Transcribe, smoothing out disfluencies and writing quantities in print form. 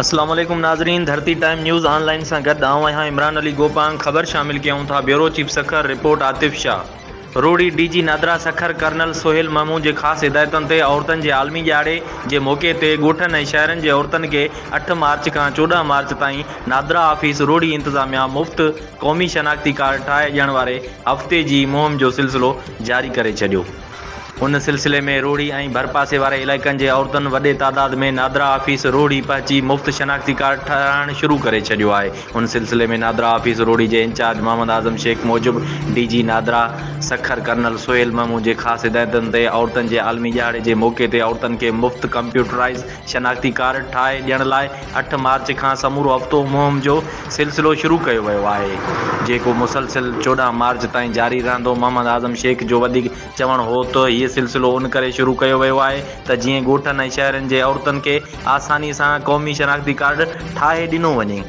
اسلام عليڪم ناظرين ڌرتي ٽائيم نيوز آن لائين سان گڏ آئون آهيان عمران علي گوپانگ خبر شامل ڪيون ٿا bureau chief Sukkur report Atif Shah Rohri D G NADRA Sukkur colonel Sohail Mahmood جي خاص هدايتن تي عورتن جي عالمي ڏهاڙي جي موقعي تي ڳوٺن ۽ شهرن جي عورتن کي اٺ مارچ کان 14 مارچ تائين نادرا آفيس روهڙي انتظاميا مفت قومي شناختي ڪارڊ ٺاهي ڏيڻ واري هفتي جي مهم جو سلسلو جاري ڪري ڇڏيو. ان سلسلي ۾ روهڙي ۽ ڀرپاسي واري علائقن جي عورتن وڏي تعداد ۾ نادرا آفيس روهڙي پهچي مفت شناختي ڪارڊ ٺهرائڻ شروع ڪري ڇڏيو آهي. ان سلسلي ۾ نادرا آفيس روهڙي جي انچارج محمد اعظم شيخ موجب D G NADRA Sukkur colonel Sohail Mahmood جي خاص هدايتن تي عورتن جي عالمي ڏهاڙي جي موقعي تي عورتن کي مفت ڪمپيوٽرائيز شناختي ڪارڊ ٺاهي ڏيڻ لاء اٺ مارچ کان سمورو هفتو مهم جو سلسلو شروع ڪيو ويو آهي، جيڪو مسلسل 14 مارچ تائين جاري رهندو. محمد اعظم شيخ جو وڌيڪ چوڻ هو ته هيء سلسلو ان ڪري شروع ڪيو ويو آهي ته جيئن ڳوٺن ۽ شهرن جي عورتن کي آساني سان قومي شناختي ڪارڊ ٺاهي ڏنو وڃي.